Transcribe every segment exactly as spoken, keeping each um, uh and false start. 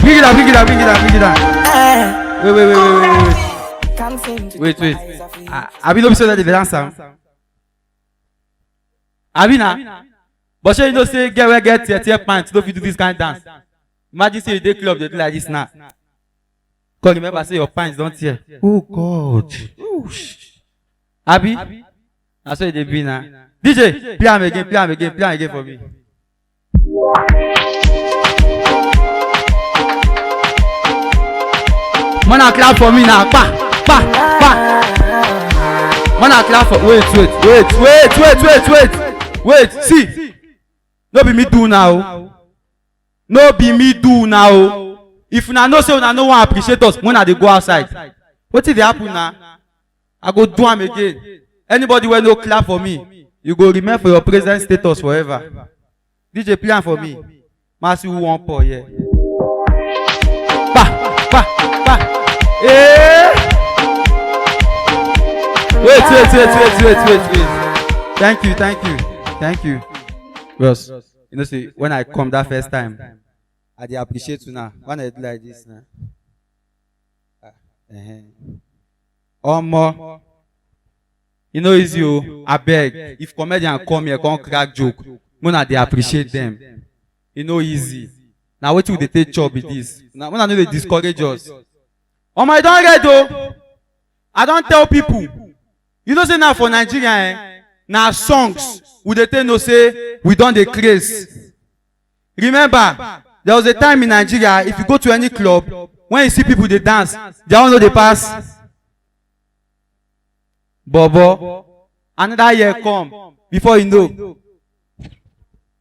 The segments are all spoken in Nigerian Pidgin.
Bring it down, bring it down, bring it down, bring it down. Wait, wait, wait, wait, wait, wait. Wait, wait. Ah, abi no be so that they dance am? Abi na? But shey you know say girl wey get tear tear pants no fit do this kind dance? Imagine say you dey club dey do like this now. Come remember say your pants don tear. Oh God. Abi? Na so e dey be na. D J, play am again, play am again, play am again for me. Mona clap for me now. Pa, pa, pa. Mona clap for, wait, wait, wait, wait, wait, wait, wait, wait. Wait, see. No be me do now. No be me do now. If una know say una no wan appreciate us, una dey go outside. Wetin dey happen na? I go do am again. Anybody wey no clap for me, you go remain for your present status forever. D J, play am for me. Ma see who wan pour here. Pa, pa, pa. Eh! Wait, wait, wait, wait, wait, wait, wait. Thank you, thank you, thank you. Bros, you know say when I come that first time, I dey appreciate una. When I do like this now. Ah, eh. Omo, e no easy o. Abeg, if comedian come here come crack joke, make una dey appreciate them. E no easy. Na wetin we dey take chop be this. Na una no dey discourage us. Omo, I don red o. I don tell people. You know say now for Nigeria, eh, na songs we dey take know say we don dey craze. Remember, there was a time in Nigeria, if you go to any club, when you see people dey dance, their own no dey pass. Bobo, another year come, before you know.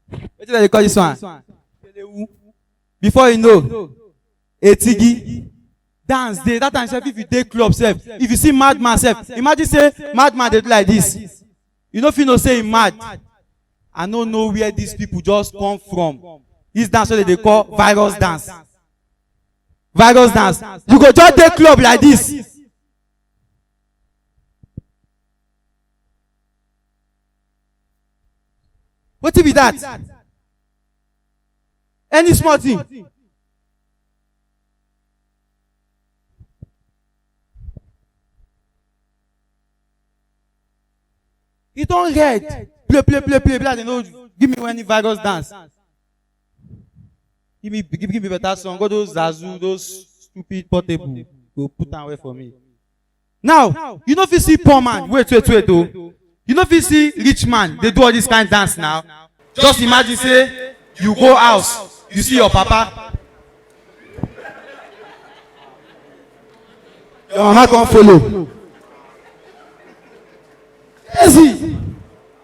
Wetin dem dey call this one? Before you know, etigi. Dance dey. That time sef, if you dey club sef, if you see madman sef, imagine say madman dey do like this. You no fit know say he mad. I no know where these people just come from. This dance wey dem dey call virus dance. Virus dance. You go just dey club like this. Wetin be that? Any small thing. E don red. Play, play, play, play, play. Dem no give me any virus dance. Give me, give, give me better song. All those Zazu, those stupid Portable, go put am away for me. Now, you no fit see poor man. Wait, wait, wait, oh. You no fit see rich man dey do all this kind dance now. Just imagine say you go house, you see your papa. Your mama come follow. Crazy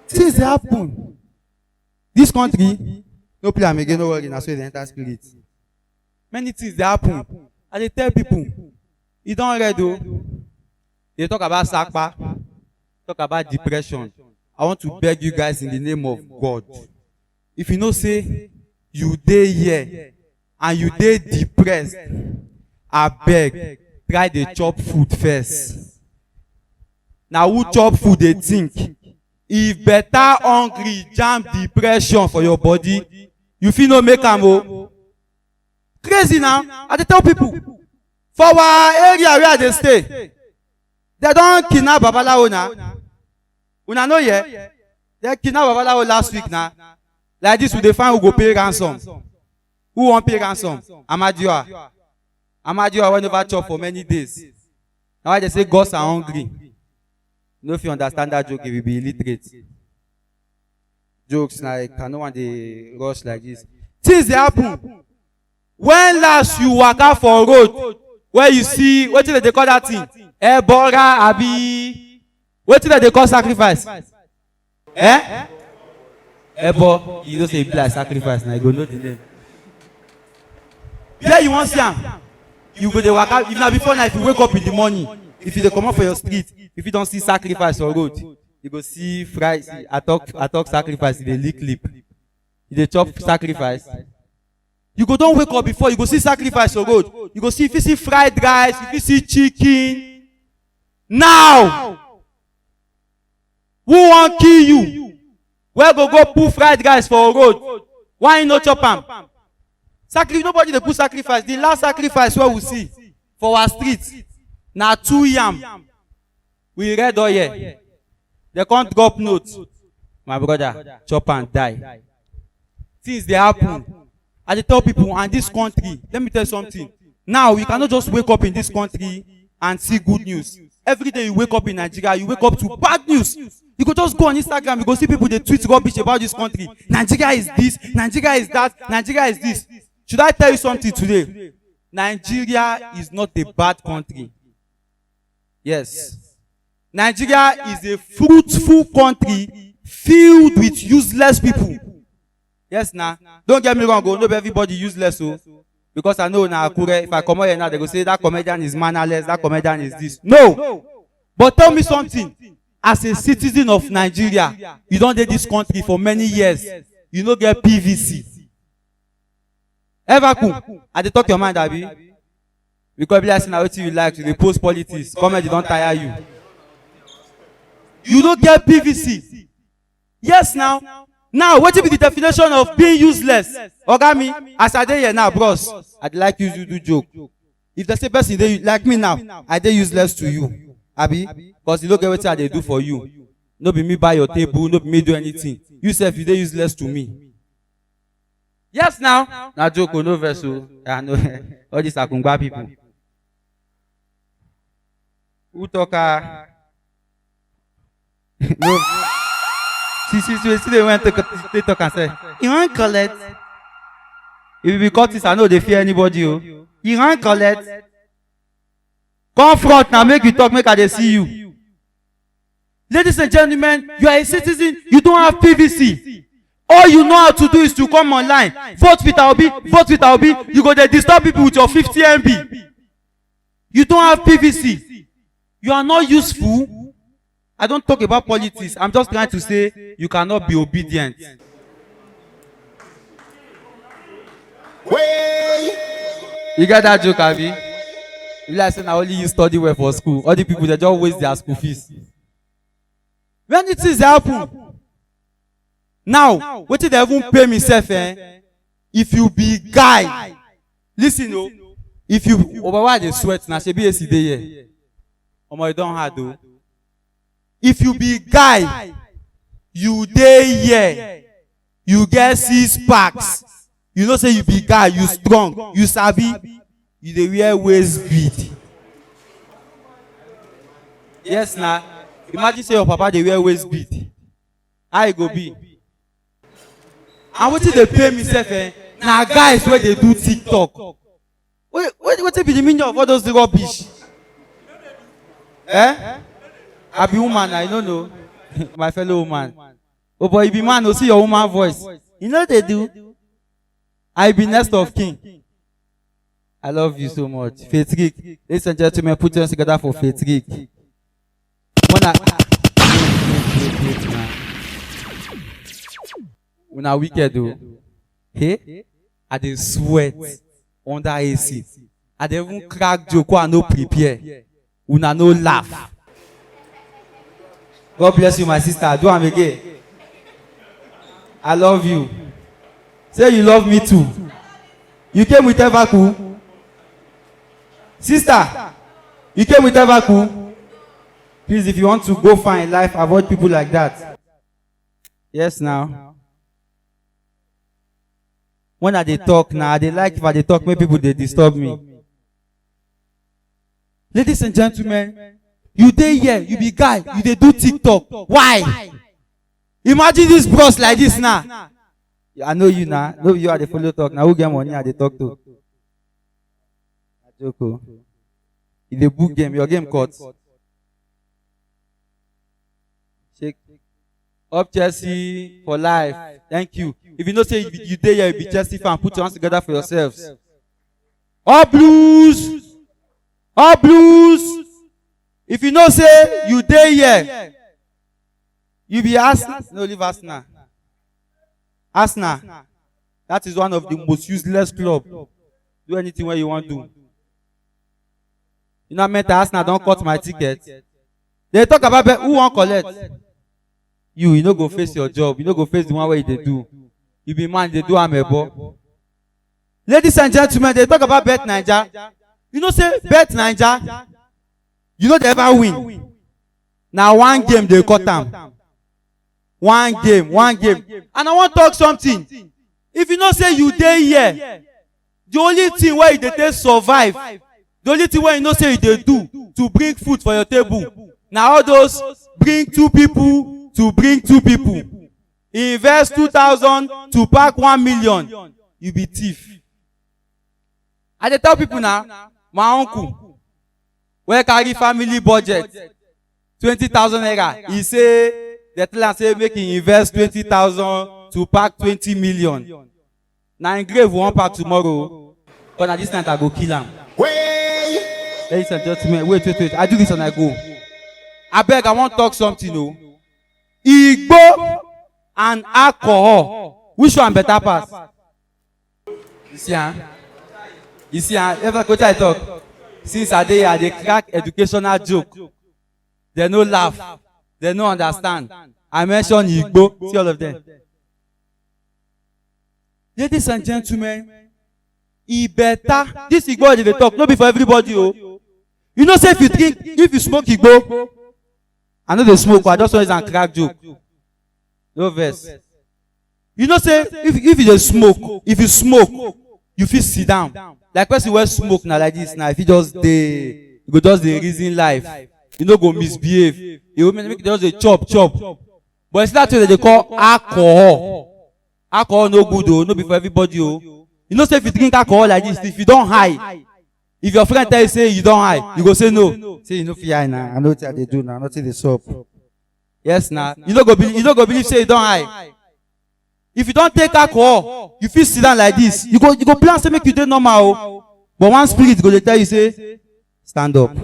things dey happen. This country, no play am again, no worry, na so e dey enter spirit. Many things dey happen. I dey tell people, e don red o. Dey talk about sapa, talk about depression. I want to beg you guys in the name of God. If you know say you dey here and you dey depressed, abeg, try dey chop food first. Na who chop food dey think. If better hungry jam depression for your body, you fit no make am o. Crazy now. I dey tell people, for our area where I dey stay, dem don kidnap babalawo na. Una no hear? Dem kidnap babalawo last week na. Like this, we dey find who go pay ransom. Who wan pay ransom? Amadioha. Amadioha wey never chop for many days. Na why dem say gods are hungry. You no fit understand that joke if you be illiterate. Jokes like, I no wan dey rush like this. Things dey happen. When last you waka for road, where you see, wetin dem dey call that thing? Ebora abi wetin dem dey call sacrifice? Eh? Ebo, you know say e be like sacrifice, na you go know the name. Where you wan see am? You go dey waka. If na before night, if you wake up in the morning, if you dey comot for your street, if you don see sacrifice for road, you go see fry. See, I talk, I talk sacrifice, e dey lick lip. You dey chop sacrifice. You go don wake up before, you go see sacrifice for road. You go see, if you see fried rice, if you see chicken. Now, who wan kill you? Wey go go put fried rice for road? Why you no chop am? Sacri-, nobody dey put sacrifice. The last sacrifice wey we see for our street na two yam with red oil. Dem come drop note. My brother, chop and die. Things dey happen. I dey tell people, and this country, let me tell you something. Now, you cannot just wake up in this country and see good news. Every day you wake up in Nigeria, you wake up to bad news. You go just go on Instagram, you go see people dey tweet rubbish about this country. Nigeria is this, Nigeria is that, Nigeria is this. Should I tell you something today? Nigeria is not a bad country. Yes. Nigeria is a fruitful country filled with useless people. Yes, na. Don't get me wrong, oh, no be everybody useless, oh. Because I know na Akure, if I come out here now, they go say that comedian is mannerless, that comedian is this. No. But tell me something. As a citizen of Nigeria, you don dey this country for many years. You no get P V C. Ever cool? I dey talk your mind, abi? Because be like say na wetin you like to dey post politics, comedy don tire you. You no get P V C. Yes, now. Now, wetin be the definition of being useless? Oga mi, as I dey here now, bros, I dey like use you do joke. If they say person dey like me now, I dey useless to you, abi? Because you no get wetin I dey do for you. No be me buy your table, no be me do anything. You sef, you dey useless to me. Yes, now. Na joke o, no vex o. I know all these Akungba people. Who talk? Ah? No. See, see, see, see, they went to co-, they talk and say, "You wan collect?" If you be cultist, I know they fear anybody. Oh, you wan collect? Come front now, make you talk, make I dey see you. Ladies and gentlemen, you are a citizen, you don't have P V C. All you know how to do is to come online, vote Peter Obi, vote Peter Obi. You go dey disturb people with your fifty M B. You don't have P V C. You are not useful. I don't talk about politics. I'm just trying to say you cannot be obedient. You get that joke, abi? You like say na only you study well for school. All the people, they just waste their school fees. When it is happen, now, wetin dey even pay me sef, eh? If you be guy, listen o. If you, oh, why I dey sweat na? Shebi A C dey here. Omo, e don hard o. If you be guy, you dey here, you get six packs, you know say you be guy, you strong, you sabi, you dey wear waist bead. Yes na. Imagine say your papa dey wear waist bead. How e go be? And wetin dey pay me sef, eh, na guys wey dey do TikTok. Wait, wait, wetin be the meaning of all those rubbish? Eh? I be woman, I no know. My fellow woman. Oh boy, you be man, oh, see your woman voice. You know they do. I be next of kin. I love you so much. Faith Rick. Ladies and gentlemen, put your hands together for Faith Rick. Una, una wicked o. Hey? I dey sweat under A C. I dey even crack joke wey I no prepare. Una no laugh. God bless you, my sister. Do am again. I love you. Say you love me too. You came with Evercool? Sister, you came with Evercool? Please, if you want to go far in life, avoid people like that. Yes, now. When I dey talk now, I dey like if I dey talk, make people dey disturb me. Ladies and gentlemen, you dey here, you be guy, you dey do TikTok. Why? Imagine this bros like this now. I know you now. No be you I dey follow talk. Now who get money I dey talk to? I joke o. You dey book game, your game cut. Shake. Up Chelsea for life. Thank you. If you know say you be, you dey here, you be Chelsea fan, put your hands together for yourselves. All Blues. All Blues. If you know say you dey here, you be Arsenal. No, leave Arsenal. Arsenal. That is one of the most useless club. Do anything wey you wan do. You know how many times Arsenal don cut my ticket? They talk about bet, who wan collect? You, you no go face your job. You no go face the one wey you dey do. You be man, you dey do amebo. Ladies and gentlemen, they talk about Bet Naija. You know say Bet Naija, you no dey ever win. Na one game dey cut am. One game, one game. And I wan talk something. If you know say you dey here, the only thing wey you dey take survive, the only thing wey you know say you dey do to bring food for your table, na all those bring two people to bring two people. Invest two thousand to pack one million, you be thief. I dey tell people na, my uncle wey carry family budget twenty thousand naira, he say dem tell am say make he invest twenty thousand to pack twenty million. Na him grave we wan pack tomorrow, but na this night I go kill am. Ladies and gentlemen, wait, wait, wait, I do this and I go. Abeg, I wan talk something o. Igbo and alcohol, which one better pass? You see am? You see am? Ever go try talk? Since I dey here, I dey crack educational joke. Dem no laugh. Dem no understand. I mention Igbo. See all of them. Ladies and gentlemen, e better. This Igbo wey dey talk no be for everybody o. You know say if you drink, if you smoke Igbo, I no dey smoke, I just wan use am crack joke. No vex. You know say if, if you dey smoke, if you smoke, you fit sit down. Like person wey smoke na like this na, if you just dey, you go just dey reason life. You no go misbehave. You go make, make you just dey chop, chop. But you see that thing wey dem dey call alcohol. Alcohol no good o, no be for everybody o. You know say if you drink alcohol like this, if you don high, if your friend tell you say you don high, you go say no. Say you no fit high na. I know wetin I dey do na. Nothing dey sup. Yes na. You no go be, you no go believe say you don high. If you don take alcohol, you fit sit down like this. You go, you go plan say make you dey normal o. But one spirit go dey tell you say, "Stand up.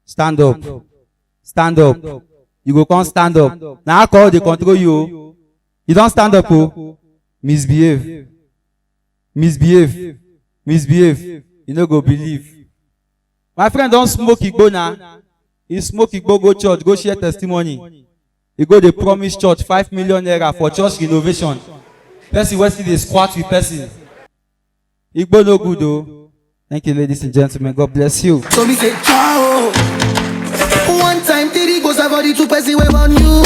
Stand up. Stand up." You go come stand up. Na alcohol dey control you o. You don stand up o. Misbehave. Misbehave. Misbehave. You no go believe. My friend don smoke Igbo na. He smoke Igbo go church, go share testimony. He go dey promise church five million naira for church renovation. Person wey still dey squat with person. Igbo no good o. Thank you, ladies and gentlemen. God bless you. So we say, "Ciao." One time, three goes for the two person wey born you.